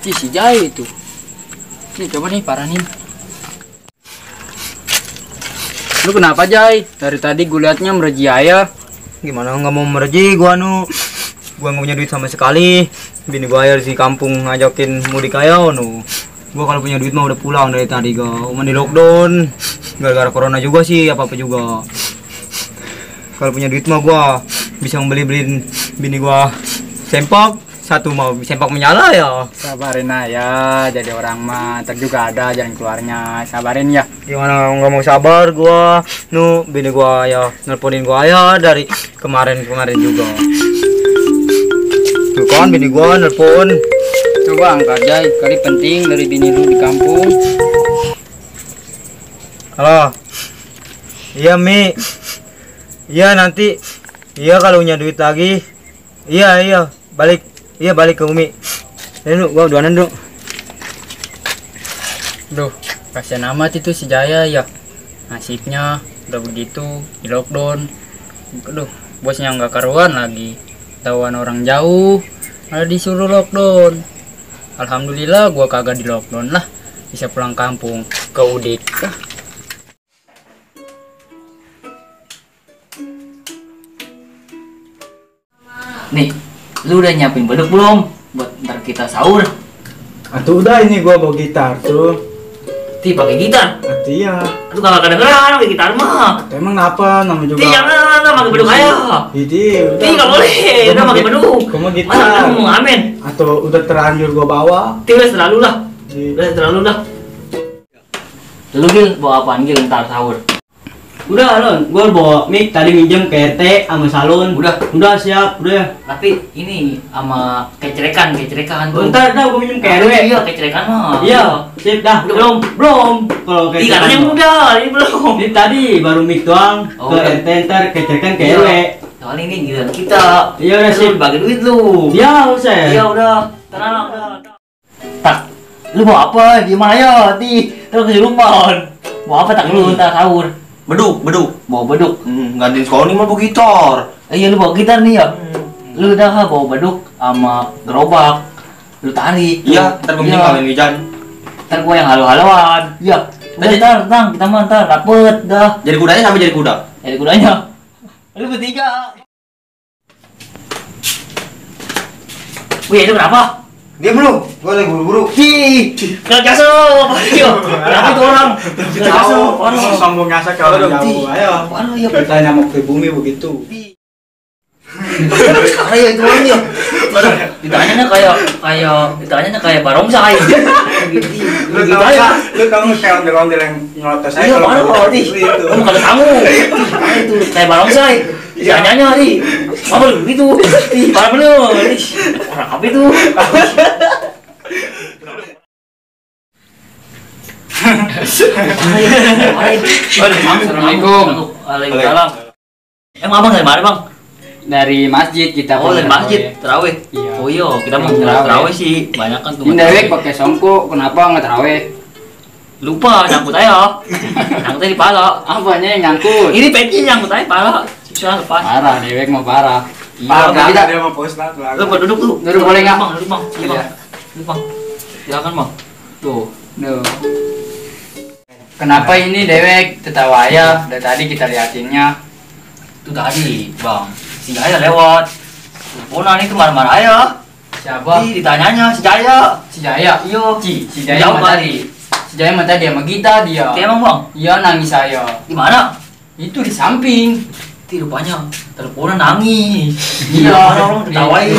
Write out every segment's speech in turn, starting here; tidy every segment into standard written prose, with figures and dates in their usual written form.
Si Jai itu. Nih coba nih paranin. Lu kenapa Jai? Dari tadi gue liatnya mereji ayah. Gimana nggak mau mereji gua gua nggak punya duit sama sekali. Bini gua ayah di kampung ngajakin mudik ayo gua kalau punya duit mah udah pulang dari tadi gua di lockdown gara-gara corona juga sih apa juga. Kalau punya duit mah gua bisa beliin bini gua sempak satu mau sempak menyala ya. Sabarin aja, jadi orang mah ntar juga ada jalan keluarnya. Sabarin ya. Gimana nggak mau sabar gua bini gua ya nelponin gua ya dari kemarin juga. Tuh kan bini gua nelpon. Coba angkat Jai, kali penting dari bini lu di kampung. Halo. Iya Mi. Iya nanti. Iya kalau punya duit lagi. Iya balik. Iya balik ke Umi. Ini gua duanan dulu. Duh, kasihan amat itu si Jaya ya. Nasibnya udah begitu di lockdown. Aduh, bosnya nggak karuan lagi. Tawan orang jauh, malah disuruh lockdown. Alhamdulillah gua kagak di lockdown lah. Bisa pulang kampung ke Udik. Nih, lu udah nyiapin beduk belum? Buat ntar kita sahur. Atuh udah ini gua bawa gitar tuh. Ti pakai gitar. Iya. Lu kagak kedengeran pakai gitar mah. Emang kenapa namanya juga? Ti jangan pakai beduk aja. Jadi Ti enggak boleh, udah pakai beduk. Kamu Masa gitar. kamu mau ngamen? Atau udah terlanjur gua bawa? Ti udah terlalu lah. Di- Udah terlalu lah. Lu Gil bawa apaan Gil ntar sahur? Udah Lon, gua bawa mic tadi minjem ke RT sama salon. Udah siap, udah ya. Tapi ini sama kecerekan tuh. Bentar dah gua minjem ke RW. Iya, kecerekan mah. Iya, sip dah. Udah belum? Kalau Ti katanya udah, ini belum. ini tadi baru mic doang Oh, ke udah. RT ntar kecekan ke Iya. RW. Soalnya ini giliran kita. Iya udah Lu sip. bagi duit lu. Ya usah. Iya udah, tenang udah. Tak, lu mau apa? Gimana ya? Terus kesurupan. Mau apa tak lu ntar sahur? Beduk. Bawa beduk. Gantiin sekolah ini mah bawa gitar. Iya lu bawa gitar nih ya. Lu udah bawa beduk sama gerobak. Lu tarik. Iya, ntar gue Iya. kawin Wijan. Ntar gua yang halu-haluan. Iya. Udah ntar kita mah ntar dapet dah. Jadi kudanya sampai jadi kuda. Jadi kudanya. Lu bertiga. Wih, itu kenapa? Dia belum. Gue lagi buru-buru. Hi, kena jasa apa dia? Kenapa itu orang? Kena jasa, parah. Sombong nyasa ke orang jauh. Ayo. Parah ya, Kita nyamuk di bumi begitu. parah ya itu orangnya. Ditanyanya kayak barongsai. Lu tahu kayak ondel-ondel yang nyelotos Iya, parah kok, Di. Itu. Kamu kata kamu. Itu kayak barongsai. Ditanyanya, Di. Apa lu begitu? Di, parah bener. Di. Orang apa itu? Assalamualaikum. Waalaikumsalam. Emang abang dari mana bang? Dari masjid kita. Oh dari masjid, terawih. Iya. Oh iya, kita mau Terawih. terawih sih, banyak kan tuh. Ini dewek pakai songkok, kenapa nggak terawih? Lupa nyangkut aja. Nyangkutnya di pala. Apanya yang nyangkut? Ini peci nyangkut aja pala. Susah lepas. Parah, dewek mau parah. Parah Iya, kita dia mau post lah. Lu duduk tuh. Duduk boleh nggak? Duduk bang. Iya. Duduk bang. Silakan bang. Tuh. Duh. Kenapa ini dewek tertawa ayah? Dari tadi kita liatinnya. Itu tadi bang. Si Jaya lewat. Teleponan itu marah-marah aja. Siapa? Ditanyanya si Jaya. Si Jaya. Iya. Si Jaya Jauh mah tadi. tadi. Si Jaya mah tadi sama kita dia. Dia emang bang. Iya nangis saya. Di mana? Itu di samping. Ti rupanya teleponan nangis. Iya. Orang ketawain.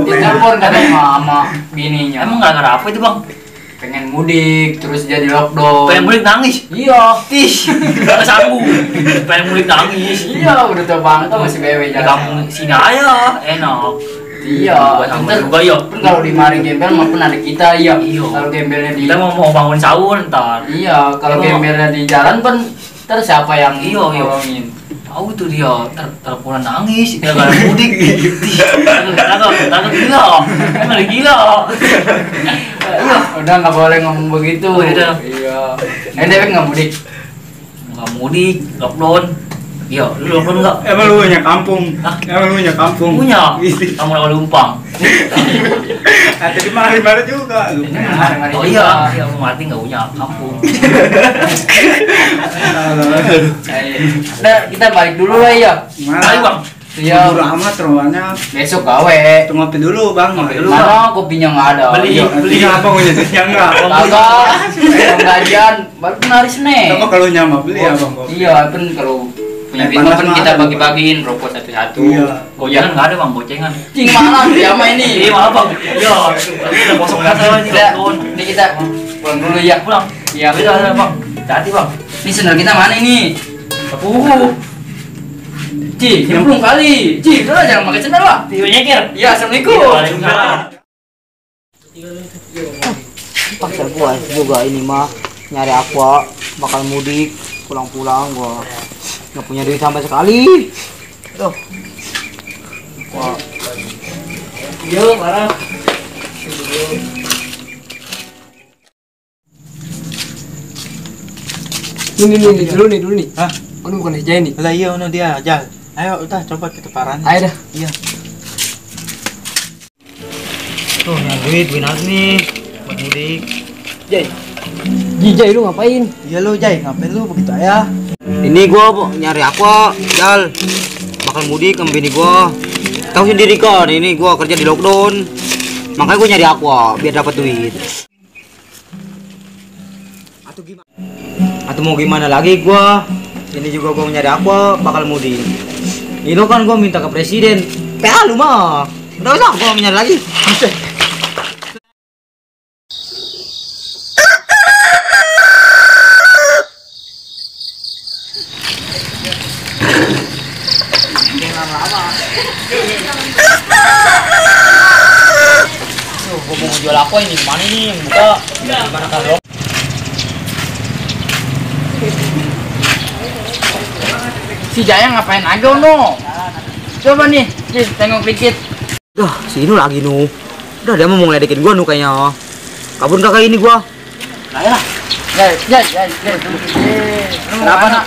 Ditelepon katanya sama bininya. Emang gara-gara apa itu bang? Pengen mudik terus jadi lockdown. Pengen mudik nangis. Iya. Tis, gak sanggup. Pengen mudik nangis. Iya udah tau banget tuh masih bewe Di jalan. kampung sini aja, enak. Iya. Buat sama juga ya. Kan kalau di mari gembel maupun ada kita iya. Iya. Kalau gembelnya di Kita mau bangun sahur ntar. iya kalau Iya. gembelnya di jalan pun ntar siapa yang Iya, iya. nolongin? Tahu itu dia, teleponan nangis, gara-gara mudik. Takut gila, emang gila. Iya, Udah nggak boleh ngomong begitu. Oh, udah. Iya. Dewek nggak mudik. nggak mudik, lockdown. Iya, lu lockdown nggak? Emang lu punya kampung? Hah? Emang lu punya kampung? Punya. Kamu lawan lumpang. Tadi malah juga. Oh iya, aku mati nggak punya kampung. Udah, kita balik dulu lah ya. Ayo bang. Iya. Buru amat rumahnya. Besok gawe. Ngopi dulu bang. Ngopi dulu. Mana kopinya nggak ada. Beli. Beli apa punya yang enggak? Kagak. Pembagian baru kena hari Senin. Apa kalau nyama beli abang kok? Iya, kan kalau punya Panas bintang kan mah kita ada, bagi-bagiin rokok satu-satu. Iya. Gojangan nggak ada bang, gocengan. Cing mana ya sama ini. Iya maaf bang. Iya, udah kosong nggak saya ini Udah, lockdown. ini kita pulang dulu ya. Pulang. Iya. Udah bang. Hati bang. Ini sendal kita mana ini? Ci, nyemplung kali. Ci, udah jangan pakai sendal lah. Tiba nyekir. Iya, assalamualaikum. Waalaikumsalam. Paksa gua juga ini mah nyari aqua, bakal mudik, pulang-pulang gua nggak punya duit sama sekali. Tuh. Wah. Yo, parah. Nih dulu nih. Hah? Aduh bukan Jaya nih. Lah iya ono dia aja. Ayo udah coba kita parahan. Ayo dah. Iya. Tuh, yang duit binas nih buat mudik. Jaya lu ngapain? Iya lu Jai, ngapain lu begitu ya? Ini gua nyari aqua, Jal. Bakal mudik sama bini gua. Tahu sendiri kan, ini gua kerja di lockdown. Makanya gua nyari aqua biar dapat duit. Atau mau gimana lagi gua? Ini juga gua nyari aqua, bakal mudik. Ini kan gua minta ke presiden. PA lu mah. Udah usah gua mau nyari lagi. Gua mau jual apa ini? Mana ini yang buka? Gimana kalau? Si Jaya ngapain aja no? Coba nih, Cis, tengok dikit. Dah, si Inu lagi nu. Udah dia mau ngeledekin gua nu kayaknya. Kabur kakak ini gua. Ya. Kenapa nak?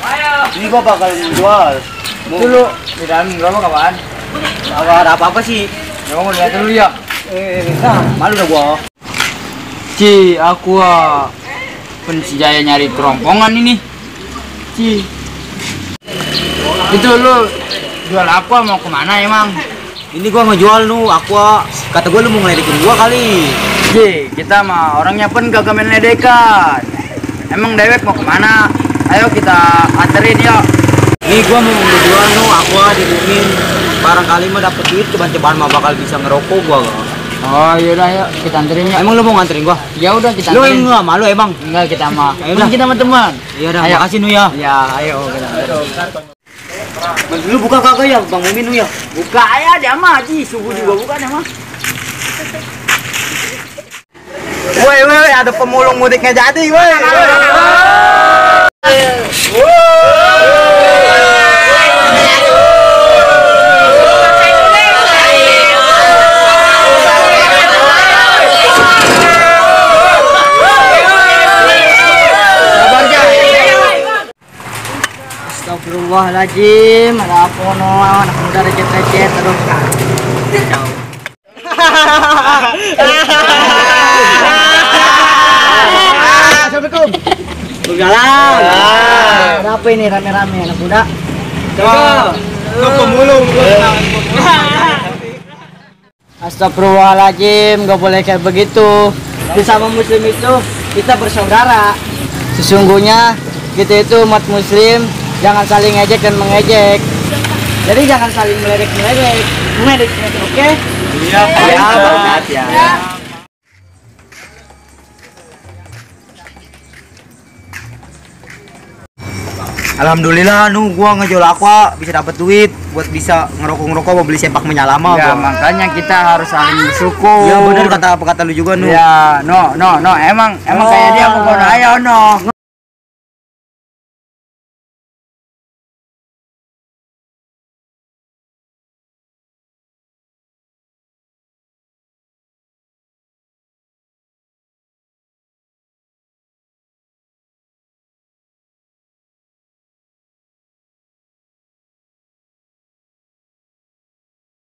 Ini gua bakal jual. Dulu di dalam berapa kawan? Apa ada apa-apa sih? Ya mau lihat dulu ya. Nah, malu dah gua. Ci, aku si Jaya nyari kerongkongan ini. Ci. Itu lu jual apa mau kemana emang? Ini gua ngejual nu aqua. Kata gua lu mau ngeledekin gua kali. Ji, kita mah orangnya pun kagak main ledekan. Emang dewek mau kemana? Ayo kita anterin yuk. Ini gua mau ngejual nu aqua dihubungin. Barangkali mah dapet duit ceban-ceban mah bakal bisa ngerokok gua. Oh yaudah yuk kita anterin yuk. Emang lu mau nganterin gua? Ya udah kita Lu anterin. enggak malu emang? Enggak kita mah. Ayo dah. Kita mah teman. Iya dah, Ayo. makasih nu ya. Ya ayo kita anterin. Lu buka kagak ya Bang Mumin nu ya? Buka ya dia mah Ji, subuh juga buka dia mah. Woi, ada pemulung mudiknya jadi, woi. Astagfirullahaladzim, ada apa no, anak muda recet-recet terus kan. Assalamualaikum. Waalaikumsalam. Ada apa ini rame-rame anak muda? Lu pemulung. Astagfirullahaladzim, gak boleh kayak begitu. Sesama muslim itu kita bersaudara. Sesungguhnya kita itu umat muslim, jangan saling ngejek dan mengejek. Jadi jangan saling meledek-meledek. Meledek-meledek, oke? Iya, Pak. Ya. Alhamdulillah nu gua ngejual aqua bisa dapat duit buat bisa ngerokok-ngerokok mau beli sempak menyalama Ya, gua. makanya kita harus saling bersyukur. Iya benar kata apa kata lu juga nu. Ya, no, emang kayak dia pokoknya ayo no.